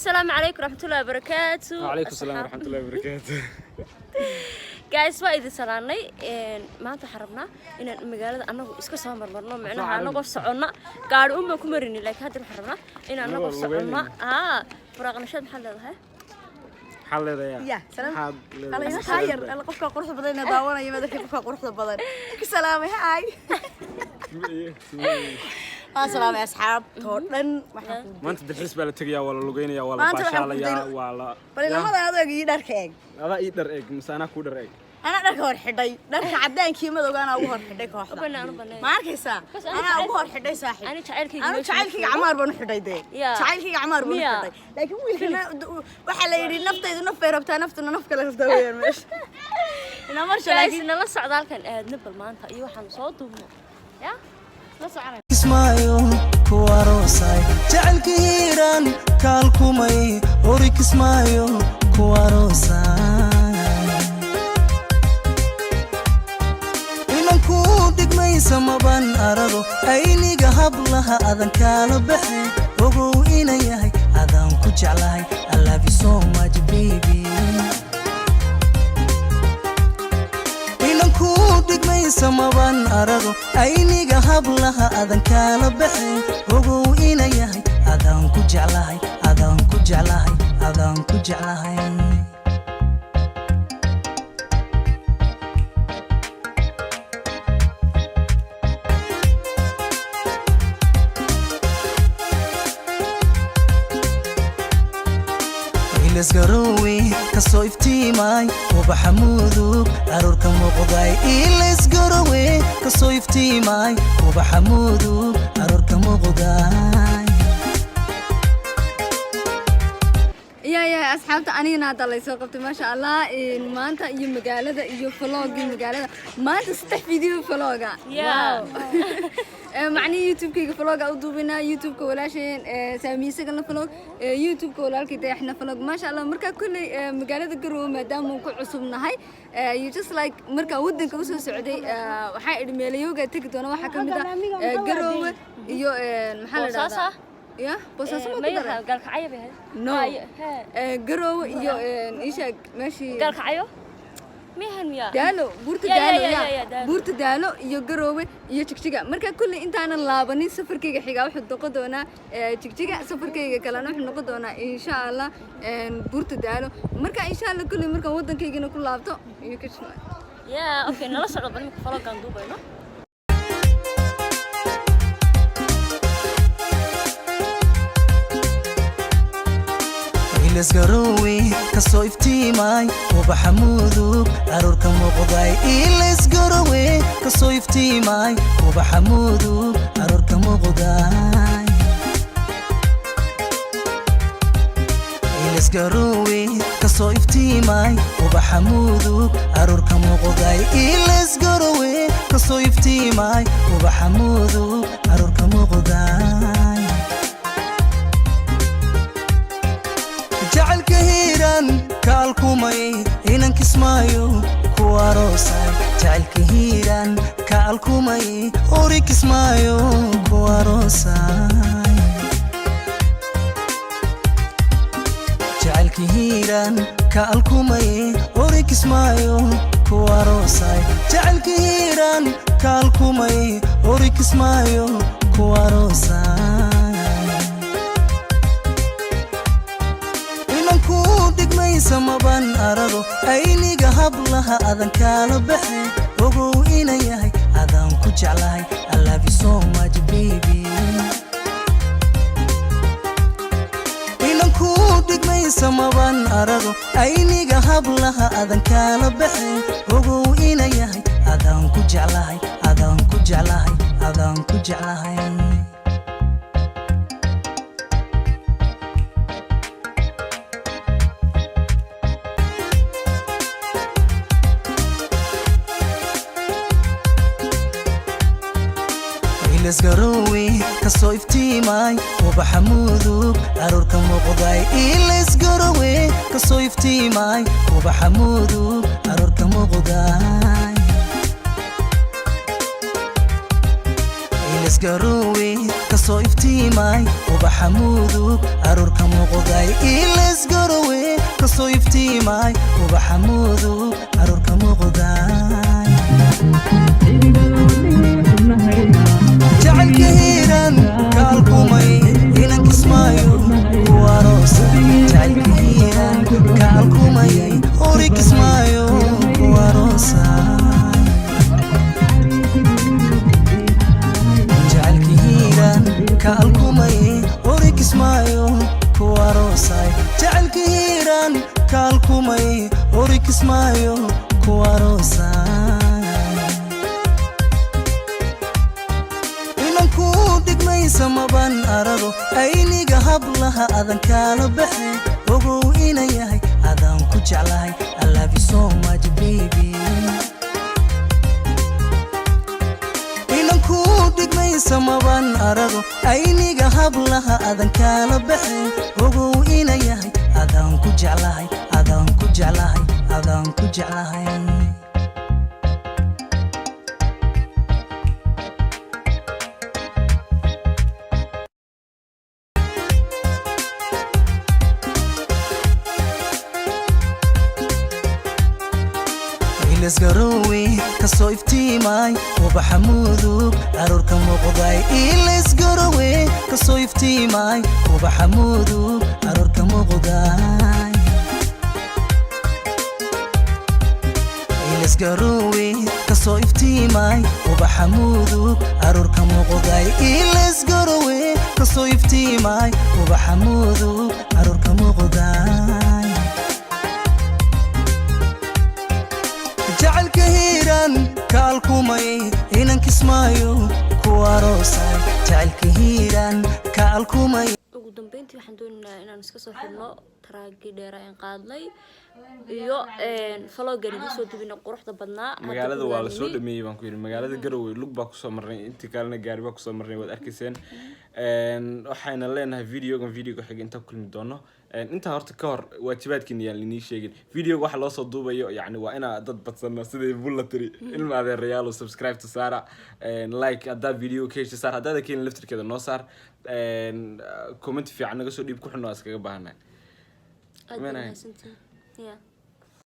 Asalaamu calaykum raxmatullahi wabarakaatu. وعليكم السلام ورحمة الله وبركاته. Guys, waa idin salaanay. Maanta waxaan rabnaa inaan magaalada anagu iska soo marmarno, micnaha anagoo soconna. Gaari un baan ku marini, laakiin hadda waxaan rabnaa in anagoo Anagoo soconna. lugeynayna. Aa, furaaqnashad maxaad leedahay? Maxaad leedahay? Ya, salaam. Maxaad Alla leedahay? ina taayar, alla qofka quruxda badan ee daawanaya, madaxa qofka quruxda badan. Ku salaamay, hi. Waa salaamay asxaabtoo dhan. Waxaan ku Maanta dalxiis baa la tegayaa, waa la lugeynayaa, waa la Maanta waxaan ku baashaalayaa, waa la Bal inamada adeeg iyo dharka eeg. Adaa ii dhar eeg mise anaa kuu dhar eeg? Anaa dharka hor xidhay. Dharka cadaankii madowga anaa ugu hor xidhay kooxda. U banaan, u banaan. Ma arkaysaa? Bas ani Anaa ugu hor xidhay, saaxiib. Ani jacaylkayga Anu meesha ma jacaylkayga joogo. Camaar baan u xidhay dee. Ya. Jacaylkayga camaar baan u Miya. xidhay. Laakiin wiilkana waxaa la yidhi naftaydu naf bay rabtaa, naftuna naf kale rabtaa weeyaan meesha. Ina marsha Guys, laakiin nala socda halkan aadna bal maanta iyo waxaan soo duubno ya la soconay. Kismaayo ku aroosay, jecelka Hiiraan kaalkumay, ori Kismaayo ku aroosay, inanku dhigmaysa maban arago, ayniga hablaha adan kaala baxe, ogow ina yahay adaan ku jeclahay. I love you so much, baby. Inanku dhigmaysa maban arago, ayniga hablaha adan kaala baxe, ogow ina yahay adaan ku jeclahay, adaan ku jeclahay, adaan ku jeclahay. Ilasgarowe kasoo iftiimay, ubaxa Mudug aroorka muuqday. Ilasgarowe kasoo iftiimay, ubaxa Mudug aroorka muuqday. Ya, asxaabta, anigana hadda laysoo qabtay, maasha Allah. Maanta iyo magaalada iyo vlogii magaalada maanta, saddex video vloga. Macnihii YouTube-kayga vloga u duubinaa, YouTube-ka walaasheen saamiisagana vlog, YouTube-ka walaalkay Dayaxna vlog, maasha Allah. Markaa kolley magaalada Garowe maadaama uu ku cusub nahay, you just like markaa waddanka usoo socday, waxaa idhi meelayooga tegi doona, waxaa ka mid ah Garowe iyo maxaa la Boosaaso? dhahdaa ya, Boosaaso ma ku daray? Gaalkacyo bay ahayd. No. Hee. Garowe iyo ishaag meeshii Gaalkacyo mihan miya? Daalo, buurta Ya, ya, Daalo. ya, Ya. ya, ya, Daalo. Buurta Daalo iyo Garoowe iyo Jigjiga. Marka kulley intaanan laabanin, safarkayga xigaa wuxuu noqon doonaa Jigjiga, safarkayga kalena wuxuu noqon doonaa, insha Allah, buurta Daalo. Marka insha Allah kulley markaan waddankaygana ku laabto iyo ka Ya, okay, nala socdo bal imika vlogaan duubayno. Ilasgarowe kasoo iftiimay, ubaxa Mudug aroorka muuqday. Ilasgarowe kasoo iftiimay, ubaxa Mudug aroorka muuqday. Ilasgarowe kasoo iftiimay, ubaxa Mudug aroorka muuqday. Ilasgarowe kasoo iftiimay, ubaxa Mudug aroorka muuqday. Jacaylka Hiiraan kaalkumay, inan Kismaayo ku aroosay. Jacaylka Hiiraan kaalkumay, ori Kismaayo ku aroosay. Jacaylka Hiiraan kaalkumay, ori Kismaayo ku aroosay. Jacaylka Hiiraan kaalkumay, ori Kismaayo ku aroosay. Inanku dhigmaysa maban arago, ayniga hablaha adan kaala baxe, ogow ina yahay adaan ku jeclahay. I love you so much, baby. Inanku dhigmaysa maban arago, ayniga hablaha adan kaala baxe, ogow ina yahay adaan ku jeclahay, adaan ku jeclahay, adaan ku jeclahay. Ilasgarowe kasoo iftiimay, ubaxa Mudug aroorka muuqday. Ilasgarowe kasoo iftiimay, ubaxa Mudug aroorka muuqday. Ilasgarowe kasoo Kasoo iftiimay ubaxa Mudug, aruurka muuqday. Iles Garowe kasoo iftiimay ubaxa Mudug, aruurka muuqday. Jacaylka Hiiran kaalkumay, inan Kismaayo ku aroosa. Jacaylka Hiiran kaalkumayay, ori Kismaayo ku aroosa. Jacaylka Hiiran kaalkumayay, ori Kismaayo ku aroosay. Jacaylka Hiiran kaalkumayay, ori Kismaayo ku aroosay. Inanku dhigmaysa maban arago, ayniga hablaha adan kaala baxe. Ogow ina yahay adaan ku jeclahay. I love you so much, baby. Inanku dhigmaysa maban arago, ayniga hablaha adan kaala baxe. Ogow ina yahay adaan ku jeclahay, adaan ku jeclahay, adaan ku jeclahay. Ilisgarowe kasoo iftiimay ubaxa Mudug, aruurka muuqday. Ilisgarowe kasoo iftiimay ubaxa Mudug, aruurka muuqday. Ilisgarowe kasoo iftiimay ubaxa Mudug, aruurka muuqday. Ilisgarowe kasoo iftiimay ubaxa Mudug, aruurka muuqday. Jacaylka Hiiran kaalkumay, inan Kismaayo ku aroosay. Jacaylka Hiiran kaalkumay. Ugu dambeyntii waxaan doonaynaa inaan iska soo xidhno taraagii dheer aan qaadnay iyo vloggan idiin soo dubinay quruxda badnaa. Hadda Magaalada waa lasoo ku dhameeyey baan ku yidhi. Magaalada Garowe lug baa kusoo marnay, intii kalena gaari baa kusoo marnay, waad arkayseen. Waxayna leenahay videogan videoga xiga intaan ku kulmi doono. Intaa horta ka hor waajibaadkiina yaan linii sheegin. Videoga waxa loo soo duubayo yani waa inaa dad badsano siday bulla tiri. Ilma adeerayaalo, subscribe to saara, like haddaa video ka hesha saar, haddaada keenin laftirkeeda noo saar, comment fiican naga soo dhiib, ku xunno waa iskaga baahannahay. Aad bay Meenahay. mahadsantihiin. Yeah.